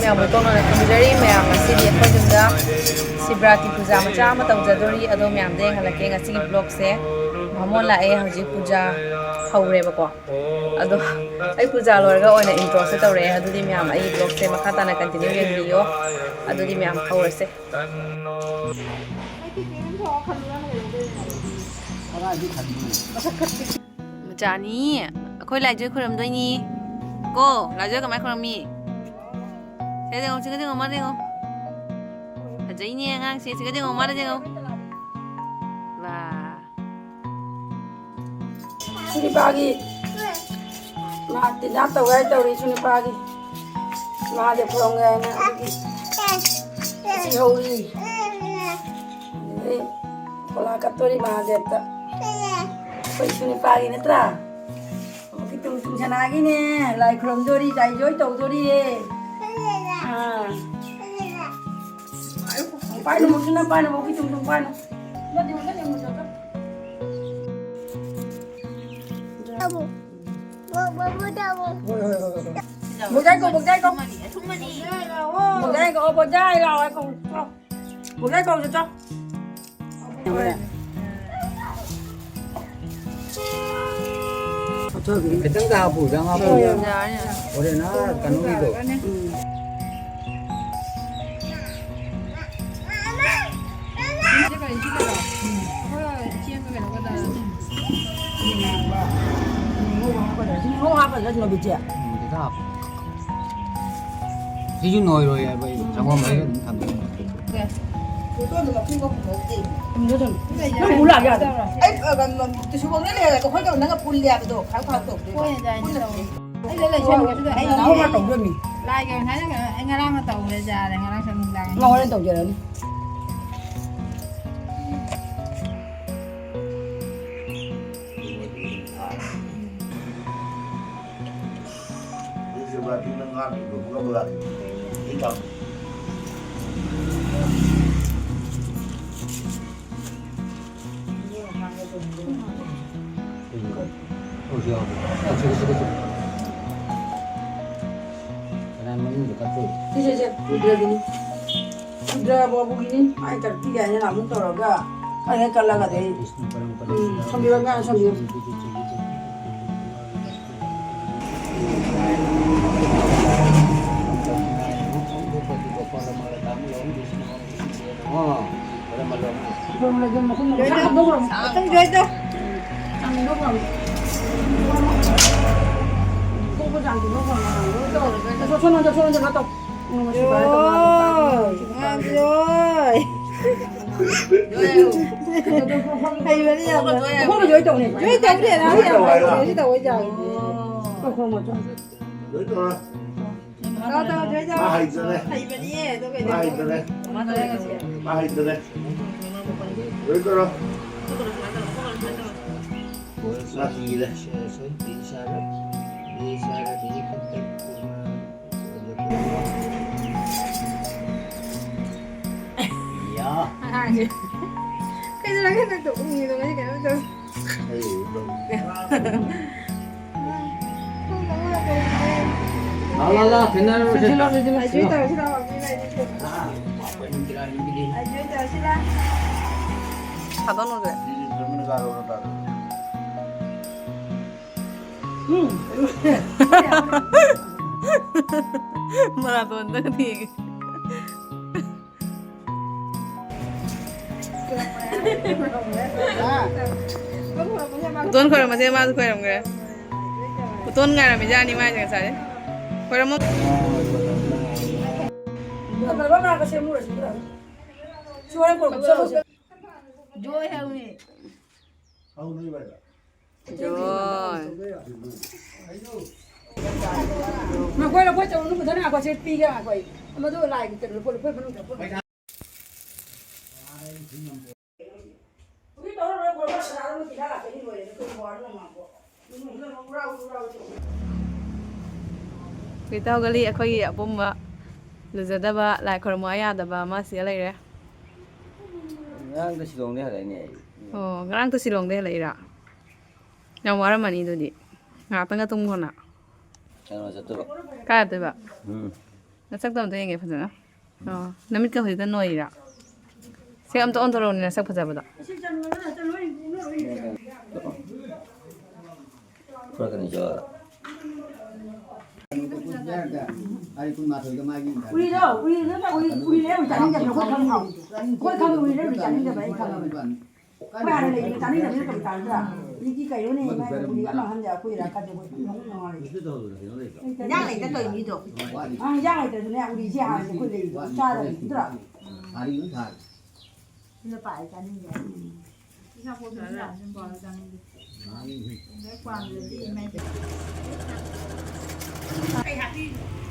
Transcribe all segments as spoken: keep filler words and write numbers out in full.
ꯃꯌꯥꯝꯕꯨ ꯇꯣꯡꯅꯅ ꯊꯝꯖꯔꯤ꯫ ꯃꯌꯥꯝ, ꯉꯁꯤꯗꯤ ꯑꯩꯈꯣꯏ ꯌꯨꯝꯗ ꯁꯤꯕꯔꯥꯇꯤ ꯄꯨꯖꯥ ꯃꯆꯥ ꯑꯃ ꯇꯧꯖꯗꯣꯔꯤ꯫ ꯑꯗꯣ ꯃꯌꯥꯝꯗ ꯌꯦꯡꯍꯜꯂꯛꯀꯦ ꯉꯁꯤꯒꯤ vlogꯁꯦ꯫ ꯕꯥꯃꯣꯟ ꯂꯥꯛꯑꯦ, ꯍꯧꯖꯤꯛ ꯄꯨꯖꯥ ꯍꯧꯔꯦꯕꯀꯣ꯫ ꯑꯗꯣ ꯑꯩ ꯄꯨꯖꯥ ꯂꯣꯏꯔꯒ ꯑꯣꯏꯅ introꯁꯦ ꯇꯧꯔꯛꯑꯦ꯫ ꯑꯗꯨꯗꯤ ꯃꯌꯥꯝ, ꯑꯩꯒꯤ vlogꯁꯦ ꯃꯈꯥ ꯇꯥꯅ continue ꯌꯦꯡꯕꯤꯌꯣ꯫ ꯑꯗꯨꯗꯤ ꯃꯌꯥꯝ ꯍꯧꯔꯁꯦ꯫ ꯃꯆꯥꯅꯤ, ꯑꯩꯈꯣꯏ ꯂꯥꯏꯖꯣꯏ ꯈꯣꯏꯔꯝꯗꯣꯏꯅꯤ꯫ ꯀꯣ, ꯂꯥꯏꯖꯣꯏ ꯀꯃꯥꯏ ꯈꯣꯏꯔꯝꯃꯤ? ꯁꯤꯗ ꯌꯦꯡꯉꯣ, ꯁꯤꯗ ꯌꯦꯡꯉꯣ, ꯃꯥꯗ ꯌꯦꯡꯉꯣ꯫ ꯐꯖꯩꯅꯦ ꯑꯉꯥꯡꯁꯦ, ꯁꯤꯗ ꯌꯦꯡꯉꯣ, ꯃꯥꯗ ꯌꯦꯡꯉꯣ꯫ ꯋꯥ꯫ ꯁꯨꯅꯤꯄꯥꯒꯤ ꯃꯥ ꯇꯤꯟꯖꯥ ꯇꯧꯒꯦ ꯍꯥꯏ ꯇꯧꯔꯤ, ꯁꯨꯅꯤꯄꯥꯒꯤ ꯃꯍꯥꯗꯦꯕ ꯈꯨꯔꯨꯝꯒꯦ ꯍꯥꯏꯅ ꯑꯗꯨꯒꯤ ꯁꯤ ꯍꯧꯔꯤ꯫ ꯑꯗꯩ ꯐꯣꯂꯥ ꯀꯠꯇꯣꯔꯤ ꯃꯍꯥꯗꯦꯕꯇ꯫ ꯑꯩꯈꯣꯏ ꯁꯨꯅꯤꯄꯥꯒꯤ ꯅꯠꯇ꯭ꯔꯥ? ꯑꯣꯀꯤ ꯇꯨꯡ ꯇꯨꯡ ꯁꯅꯥꯒꯤꯅꯦ꯫ ꯂꯥꯏ ꯈꯨꯔꯨꯝꯗꯣꯔꯤ, ꯂꯥꯏ ꯖꯣꯏ ꯇꯧꯗꯣꯔꯤꯌꯦ꯫ ꯑꯥ꯫ ꯄꯥꯏꯅꯨ, ꯃꯨꯛꯁꯨꯅ ꯄꯥꯏꯅꯨ, ꯑꯣꯀꯤ ꯇꯨꯡ ꯇꯨꯡ ꯄꯥꯏꯅꯨ꯫ ꯕꯣꯛꯖꯥꯏ ꯀꯧ, ꯕꯣꯛꯖꯥꯏ ꯀꯧ꯫ ꯕꯣꯛꯖꯥꯏ ꯀꯧ, ꯕꯣꯛꯖꯥꯏ ꯂꯥꯛꯑꯣ, ꯀꯧ꯫ ꯕꯣꯛꯖꯥꯏ ꯀꯧ, ꯆꯣ꯫ ꯈꯤꯇꯪ ꯍꯥꯞꯄꯨ, ꯌꯥꯝ ꯍꯥꯞꯄꯨ꯫ ꯌꯥꯔꯦ, ꯌꯥꯔꯦ꯫ ꯍꯣꯔꯦꯟ ꯑꯥ ꯀꯩꯅꯣꯒꯤꯗꯣ꯫ ꯎꯝ, ꯈꯤꯇꯪ ꯍꯥꯞꯄꯨ꯫ ꯁꯤꯁꯨ ꯅꯣꯏꯔꯣꯏ ꯍꯥꯏꯕ ꯑꯩ ꯁꯪꯒꯣꯝ ꯃꯍꯤ ꯑꯗꯨꯝ ꯊꯝꯃꯦ꯫ ꯐꯣꯇꯣꯗꯣ ꯃꯈꯨꯝꯒ ꯄꯨꯊꯣꯛꯇꯦ꯫ ꯅꯪ ꯄꯨ ꯂꯥꯛ ꯌꯥꯗ꯭ꯔꯣ? ꯑꯩ, ꯑ, ꯀꯩꯅꯣ, ꯇꯨꯁꯨꯕꯣꯡꯅ ꯂꯩꯔꯒ ꯑꯩꯈꯣꯏꯒ ꯅꯪꯒ ꯄꯨꯜꯂꯦ ꯍꯥꯏꯕꯗꯣ ꯈꯔ ꯈꯔ ꯇꯧꯗꯣꯏꯕ꯫ ꯍꯣꯏ, ꯑꯗꯨꯃꯥꯏꯅ ꯄꯨꯟꯅ ꯇꯧꯋꯦ꯫ ꯑꯩ ꯂꯣꯏ ꯂꯩꯁꯟꯒꯦ꯫ ꯑꯗꯨꯗ ꯑꯩ ꯅꯪ ꯂꯧꯔꯦ꯫ ꯇꯧꯗꯣꯏꯅꯤ꯫ ꯂꯥꯏꯒꯤ ꯑꯣꯏꯅ ꯍꯥꯏꯔꯒ ꯑꯩ ꯉꯔꯥꯡꯅ ꯇꯧꯈ꯭ꯔꯦ, ꯌꯥꯔꯦ, ꯉꯔꯥꯡꯁꯨ ꯅꯨꯡꯗꯥꯡ꯫ ꯃꯥ ꯍꯣꯔꯦꯟ ꯇꯧꯖꯔꯅꯤ꯫ ꯀꯅꯥ ꯃꯃꯤꯡꯗꯣ ꯀꯠꯇꯣꯏ? ꯁꯤꯁꯦ, ꯁꯦ, ꯔꯨꯗ꯭ꯔꯒꯤꯅꯤ꯫ ꯔꯨꯗ꯭ꯔ ꯕꯥꯕꯨꯒꯤꯅꯤ꯫ ꯃꯥꯏ ꯀꯠꯄꯤ ꯀꯥꯏꯅ ꯑꯃꯨꯛ ꯇꯧꯔꯒ ꯈꯔ ꯍꯦꯛ ꯀꯠꯂꯒ ꯑꯗꯩ, ꯎꯝ, ꯁꯣꯝꯕꯤꯔꯣ, ꯉꯥ ꯁꯣꯝꯕꯤꯔꯣ꯫ ꯍꯩꯕꯅꯤ ꯌꯥꯝꯅ꯫ ꯍꯣꯏ, ꯍꯣꯏ, ꯍꯣꯏ, ꯇꯧꯅꯤ꯫ ꯍꯣꯏ, ꯇꯧꯅꯤ, ꯍꯣꯏ, ꯇꯧꯅꯤ꯫ ꯂꯣꯏ ꯇꯧꯔꯣ꯫ ꯇꯧ, ꯇꯧ, ꯇꯧ, ꯇꯧ꯫ ꯃꯥ ꯍꯩꯇꯔꯦ꯫ ꯍꯩꯕꯅꯤꯌꯦ, ꯑꯗꯨ ꯀꯩꯅꯣ꯫ ꯃꯥ ꯍꯩꯇꯔꯦ꯫ ꯃꯥ ꯍꯩꯇꯔꯦ꯫ ꯂꯣꯏ ꯇꯧꯔꯣ꯫ ꯃꯥ ꯀꯤꯔꯦ꯫ ꯌꯥ꯫ ꯑꯉꯥꯡꯁꯦ꯫ ꯀꯩꯗꯧꯔꯒꯦ ꯅꯪ ꯇꯧ ꯎꯪꯉꯤꯗꯣ ꯉꯁꯤ ꯀꯩꯅꯣ ꯇꯧ꯫ ꯑꯩ ꯎꯗꯧ꯫ ꯂꯥ, ꯂꯥ, ꯂꯥ, ꯈꯦꯠꯅꯔꯔꯣꯏꯁꯦ꯫ ꯂꯥ, ꯂꯥ, ꯂꯥ, ꯂꯥ꯫ ꯑꯥ, ꯄꯥꯄꯩ ꯅꯨꯡꯁꯤꯔꯥ ꯅꯨꯄꯤꯗꯤ꯫ ꯊꯥꯗꯣꯛꯅꯁꯦ꯫ ꯁꯤꯁꯨ ꯐꯖꯅ ꯀꯥꯔꯣ, ꯀꯥꯔꯣ꯫ ꯎꯝ꯫ ꯃꯔꯥꯊꯣꯟꯗꯒ ꯊꯦꯡꯉꯦ꯫ ꯎꯇꯣꯟ ꯈꯣꯏꯔꯝꯃꯁꯦ, ꯃꯥꯁꯨ ꯈꯣꯏꯔꯝꯈ꯭ꯔꯦ꯫ ꯎꯇꯣꯟ ꯉꯥꯏꯔꯝꯃꯤꯖꯥꯠꯅꯤ ꯃꯥꯏꯁꯦ ꯉꯁꯥꯏ꯫ ꯈꯣꯏꯔꯝꯃꯣ꯫ ꯖꯣꯏ ꯍꯥꯏꯕꯅꯦ꯫ ꯍꯧꯅ ꯏꯕꯥꯏꯗ꯫ ꯖꯣꯏ꯫ ꯉꯥꯏꯈꯣ, ꯂꯐꯣꯏ ꯑꯆꯧꯕꯗꯨ ꯄꯨꯊꯣꯛ ꯉꯥꯏꯈꯣ, ꯁꯤ ꯄꯤꯒꯦ ꯉꯥꯏꯈꯣ ꯑꯩ꯫ ꯃꯗꯨ ꯂꯥꯏꯒꯤ ꯀꯩꯅꯣ, ꯂꯐꯣꯏ, ꯂꯐꯣꯏ ꯃꯅꯨꯡꯗ ꯂꯐꯣꯏ꯫ ꯍꯧꯖꯤꯛꯇ ꯍꯧꯒꯠꯂꯤ ꯑꯩꯈꯣꯏꯒꯤ ꯑꯄꯨꯝꯕ ꯂꯨꯖꯗꯕ, ꯂꯥꯏ ꯈꯨꯔꯨꯝꯕ ꯌꯥꯗꯕ ꯑꯃ ꯁꯤꯗ ꯂꯩꯔꯦ꯫ ꯉꯔꯥꯡꯗ ꯁꯤꯂꯣꯡꯗꯩ ꯍꯜꯂꯛꯏꯅꯦ ꯑꯩ꯫ ꯑꯣ, ꯉꯔꯥꯡꯇ ꯁꯤꯂꯣꯡꯗꯩ ꯍꯜꯂꯛꯏꯔꯥ? ꯌꯥꯝ ꯋꯥꯔꯝꯃꯅꯤ ꯑꯗꯨꯗꯤ꯫ ꯉꯥꯏꯍꯥꯛꯇꯪꯒ ꯇꯨꯝꯈꯣꯅ꯫ ꯀꯩꯅꯣ ꯆꯠꯇꯣꯏꯕ꯫ ꯀꯥꯏ ꯆꯠꯇꯣꯏꯕ? ꯎꯝ꯫ ꯅꯁꯛꯇꯣ ꯑꯝꯇ ꯌꯦꯡꯒꯦ ꯐꯖꯅ꯫ ꯑꯣ, ꯅꯃꯤꯠꯀ ꯍꯧꯖꯤꯛꯇ ꯅꯣꯏꯔꯤꯔꯥ? ꯁꯦ, ꯑꯝꯇ ꯑꯣꯟꯊꯣꯔꯛꯎꯅꯦ, ꯅꯁꯛ ꯐꯖꯕꯗꯣ꯫ ꯎꯔꯤꯗꯣ, ꯎꯔꯤꯗꯣ, ꯎꯔꯤ, ꯎꯔꯤ ꯂꯩꯔꯝꯃꯤ ꯆꯥꯅꯤꯡꯗꯕꯅꯦ, ꯑꯩꯈꯣꯏ ꯈꯪꯉꯦ꯫ ꯑꯩꯈꯣꯏ ꯈꯪꯉꯦ, ꯎꯔꯤ ꯂꯩꯔꯝꯃꯤ ꯆꯥꯅꯤꯡꯗꯕ ꯑꯩ ꯈꯪꯉꯕꯅꯦ꯫ ꯑꯩꯈꯣꯏ ꯍꯥꯟꯅ ꯂꯩꯕꯗꯣ ꯆꯥꯅꯤꯡꯗꯕꯅꯤꯅ ꯀꯔꯤ ꯆꯥꯔꯗ꯭ꯔꯥ? ꯃꯤꯒꯤ ꯀꯩꯅꯣꯅꯦ, ꯃꯥꯏ ꯀꯔꯤ ꯑꯃ ꯈꯪꯗꯦ, ꯑꯩꯈꯣꯏ ꯏꯔꯥ ꯈꯪꯗꯦ, ꯑꯩꯈꯣꯏ ꯅꯣꯡ ꯅꯣꯡꯉꯥꯜꯂꯦ꯫ ꯏꯟꯖꯥꯡ ꯂꯩꯇ ꯇꯧꯔꯤꯅꯤꯗꯣ꯫ ꯑꯪ, ꯏꯟꯖꯥꯡ ꯂꯩꯇ꯭ꯔꯁꯨꯅꯦ, ꯎꯔꯤꯁꯦ ꯍꯥꯟꯅꯗꯤ ꯑꯩꯈꯣꯏ ꯂꯩꯕꯗꯣ ꯆꯥꯗꯕꯅꯤ, ꯅꯠꯇ꯭ꯔꯣ? ꯁꯤꯅ ꯄꯥꯛꯑꯦ ꯆꯥꯅꯤꯡꯗꯦ꯫ ꯏꯁꯥ ꯄꯣꯛꯄ ꯏꯟꯖꯥꯡꯁꯦ ꯄꯥꯛꯑꯦ ꯆꯥꯅꯤꯡꯗꯦ꯫ ꯂꯥꯏꯔꯤꯛ ꯄꯥꯝꯗ꯭ꯔꯗꯤ ꯏꯃꯥꯏ ꯄꯦꯝꯃ꯫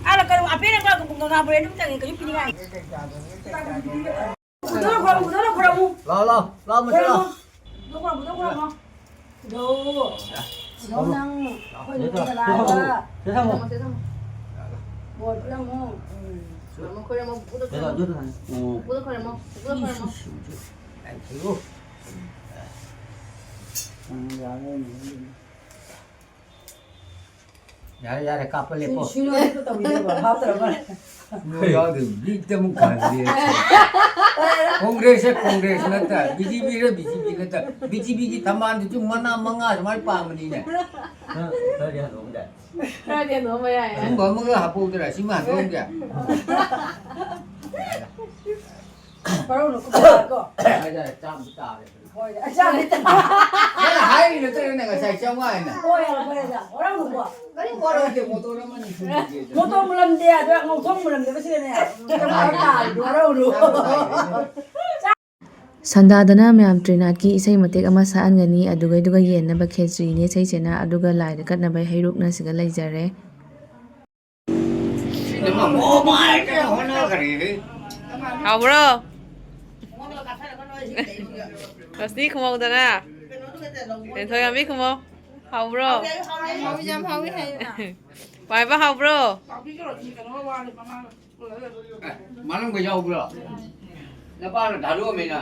ꯑꯥ, ꯀꯩꯅꯣ, ꯑꯄꯦꯟ ꯑꯄꯥ ꯉꯥ ꯕꯣꯔꯦ ꯑꯗꯨꯝ ꯆꯪꯉꯦ, ꯀꯩꯁꯨ ꯄꯤꯅꯤꯡꯉꯥꯏ꯫ ꯎꯗꯧꯔꯣ ꯈꯣꯏꯔꯝꯃꯨ, ꯎꯗꯧꯔꯣ ꯈꯣꯏꯔꯝꯃꯨ꯫ ꯂꯥꯛꯑꯣ, ꯂꯥꯛꯑꯣ, ꯂꯥꯛꯑꯣ, ꯃꯁꯤ ꯂꯥꯛꯑꯣ꯫ ꯈꯣꯏꯔꯝꯃꯨ꯫ ꯎꯗꯧ ꯈꯣꯏꯔꯝꯃꯨ, ꯎꯗꯧ ꯈꯣꯏꯔꯝꯃꯨ꯫ ꯎꯗꯧ, ꯎꯗꯧ ꯅꯪ ꯑꯩꯈꯣꯏ ꯁꯤꯗ ꯂꯥꯛꯑꯒ ꯁꯤꯗ ꯊꯝꯃꯣ꯫ ꯕꯣꯔ ꯄꯤꯔꯝꯃꯨ꯫ ꯎꯝ꯫ ꯈꯣꯏꯔꯝꯃꯣ, ꯈꯣꯏꯔꯝꯃꯣ, ꯎꯗꯧ ꯈꯣꯏꯔꯝꯃꯣ꯫ ꯎꯗꯧ ꯈꯣꯏꯔꯝꯃꯣ, ꯎꯗꯧ ꯈꯣꯏꯔꯝꯃꯣ꯫ ꯎꯝ, ꯌꯥꯔꯦ, ꯌꯥꯔꯦ꯫ ꯌꯥꯔꯦ, ꯌꯥꯔꯦ, ꯀꯥꯞꯄ ꯂꯦꯞꯄꯣ꯫ ꯁꯤ, ꯁꯤ ꯂꯣꯏꯔꯒ ꯇꯧꯈꯤꯗꯣꯏꯕ, ꯍꯥꯞꯇ꯭ꯔꯕ? ꯁꯤ ꯂꯣꯏ ꯌꯥꯎꯗꯦ, ꯕꯤꯠꯇ ꯑꯃꯨꯛ ꯈꯥꯡꯗꯦ꯫ ꯀꯣꯡꯒ꯭ꯔꯦꯁꯁꯦ ꯀꯣꯡꯒ꯭ꯔꯦꯁ ꯅꯠꯇ, ꯕꯤ ꯖꯦ ꯄꯤꯔ ꯕꯤ ꯖꯦ ꯄꯤ ꯅꯠꯇ, ꯕꯤ ꯖꯦ ꯄꯤꯒꯤ ꯊꯝꯕꯥꯜꯗꯨꯁꯨ ꯃꯅꯥ ꯃꯉꯥ ꯁꯨꯃꯥꯏꯅ ꯄꯥꯟꯕꯅꯤꯅꯦ꯫ ꯈꯔꯗꯤ ꯍꯟꯗꯣꯛꯑꯝꯗꯥꯏ꯫ ꯈꯔꯗꯤ ꯍꯟꯗꯣꯛꯑꯝꯕ ꯌꯥꯏ꯫ ꯑꯗꯨꯝꯕ ꯑꯃꯒ ꯍꯥꯞꯄꯧꯗ꯭ꯔꯥ, ꯁꯤ ꯃꯥꯟꯗꯣꯛꯑꯝꯗꯦ꯫ ꯋꯥꯔꯧꯅꯨ, ꯀꯨꯝꯊꯔꯛꯑꯣ꯫ ꯍꯥꯏꯇꯥꯔꯦ, ꯆꯥꯝꯃ ꯇꯥꯔꯦ꯫ ꯍꯣꯏ, ꯑꯩ ꯆꯥꯝꯃ ꯇꯥꯔꯦ꯫ ꯅꯪꯅ ꯍꯥꯏꯔꯤ ꯅꯠꯇ꯭ꯔꯒꯅꯦ ꯉꯁꯥꯏ ꯆꯥꯝꯃꯉꯥ ꯍꯥꯏꯅ? ꯍꯣꯏ, ꯍꯣꯏ, ꯍꯣꯏ, ꯋꯥꯔꯧꯅꯨꯀꯣ꯫ ꯀꯔꯤꯝ ꯋꯥꯔꯧꯗꯦ, ꯃꯣꯇꯣꯔ ꯑꯃꯅꯤ ꯁꯨꯗꯦ꯫ ꯃꯣꯇꯣꯔ ꯃꯨꯜꯂꯝꯗꯦ, ꯑꯗꯣ ꯉꯧꯊꯣꯡ ꯃꯨꯜꯂꯝꯗꯕꯁꯤꯗꯅꯦ, ꯆꯥꯝꯃꯉꯥ ꯇꯥꯔꯤꯗꯣ ꯋꯥꯔꯧꯅꯨ꯫ ꯁꯟꯗꯥꯗꯅ ꯃꯌꯥꯝ ꯇ꯭ꯔꯤꯅꯥꯠꯀꯤ ꯏꯁꯩ ꯃꯇꯦꯛ ꯑꯃ ꯁꯛꯍꯟꯒꯅꯤ, ꯑꯗꯨꯒꯩꯗꯨꯒ ꯌꯦꯟꯅꯕ ꯈꯦꯆ꯭ꯔꯤꯅꯦ ꯏꯁꯩꯁꯦꯅ, ꯑꯗꯨꯒ ꯂꯥꯏꯗ ꯀꯠꯅꯕ ꯍꯩꯔꯨꯛꯅ ꯁꯤꯗ ꯂꯩꯖꯔꯦ꯫ ꯍꯥꯎꯕ꯭ꯔꯣ? ꯔꯣꯁꯅꯤ ꯈꯨꯝꯍꯧꯗꯅ꯫ ꯂꯤꯟꯊꯣꯏꯉꯝꯕꯤ ꯈꯨꯝꯍꯧ꯫ ꯍꯥꯎꯕ꯭ꯔꯣ? ꯍꯥꯎꯋꯤ, ꯌꯥꯝ ꯍꯥꯎꯋꯤ ꯍꯥꯏꯌꯨꯅ꯫ ꯄꯥꯏꯕ ꯍꯥꯎꯕ꯭ꯔꯣ? ꯃꯅꯨꯡꯗ ꯌꯥꯎꯕ꯭ꯔꯣ? ꯅꯄꯥꯅ ꯊꯥꯗꯣꯛꯑꯝꯃꯤꯅ꯫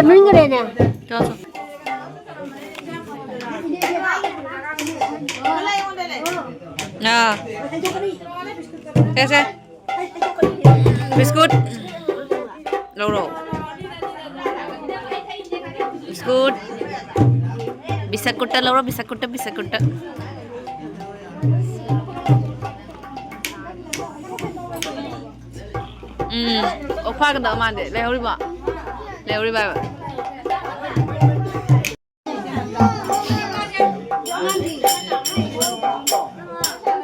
ꯃꯨꯟꯈ꯭ꯔꯦꯅꯦ꯫ ꯆꯣ, ꯆꯣ꯫ ꯑꯥ꯫ ꯁꯦ, ꯁꯦ꯫ ꯕꯤꯁꯀꯨꯠ ꯂꯧꯔꯣ꯫ ꯕꯤꯁꯀꯨꯠ꯫ ꯕꯤꯁꯀꯨꯠꯇ ꯂꯧꯔꯣ, ꯕꯤꯁꯀꯨꯠꯇ, ꯕꯤꯁꯀꯨꯠꯇ꯫ ꯎꯝ, ꯑꯣꯛ ꯐꯥꯒꯗꯕ ꯃꯥꯟꯗꯦ꯫ ꯂꯩꯍꯧꯔꯤꯕꯣ? ꯂꯩꯍꯧꯔꯤꯕ ꯍꯥꯏꯕ꯫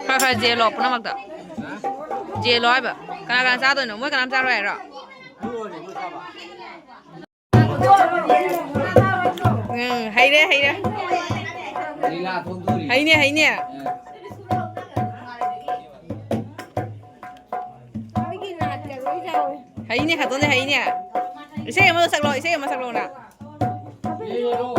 ꯈꯔ ꯈꯔ ꯌꯦꯜꯂꯣ ꯄꯨꯝꯅꯃꯛꯇ꯫ ꯌꯦꯜꯂꯣ ꯍꯥꯏꯕ꯫ ꯀꯅꯥ ꯀꯅꯥ ꯆꯥꯗꯣꯏꯅꯣ? ꯃꯣꯏ ꯀꯅꯥꯝ ꯆꯥꯔꯣꯏ ꯍꯥꯏꯔꯣ? ꯎꯝ, ꯍꯩꯔꯦ, ꯍꯩꯔꯦ꯫ ꯂꯤꯂꯥ ꯊꯣꯛꯇꯣꯔꯤ꯫ ꯍꯩꯅꯦ, ꯍꯩꯅꯦ꯫ ꯑ꯫ ꯍꯩꯅꯦ, ꯈꯛꯇꯅꯦ ꯍꯩꯅꯦ꯫ ꯏꯁꯩ ꯑꯃ ꯁꯛꯂꯛꯑꯣ, ꯏꯁꯩ ꯑꯃ ꯁꯛꯂꯛꯑꯣ ꯅꯪ꯫ ꯂꯤꯂꯥꯗꯣ꯫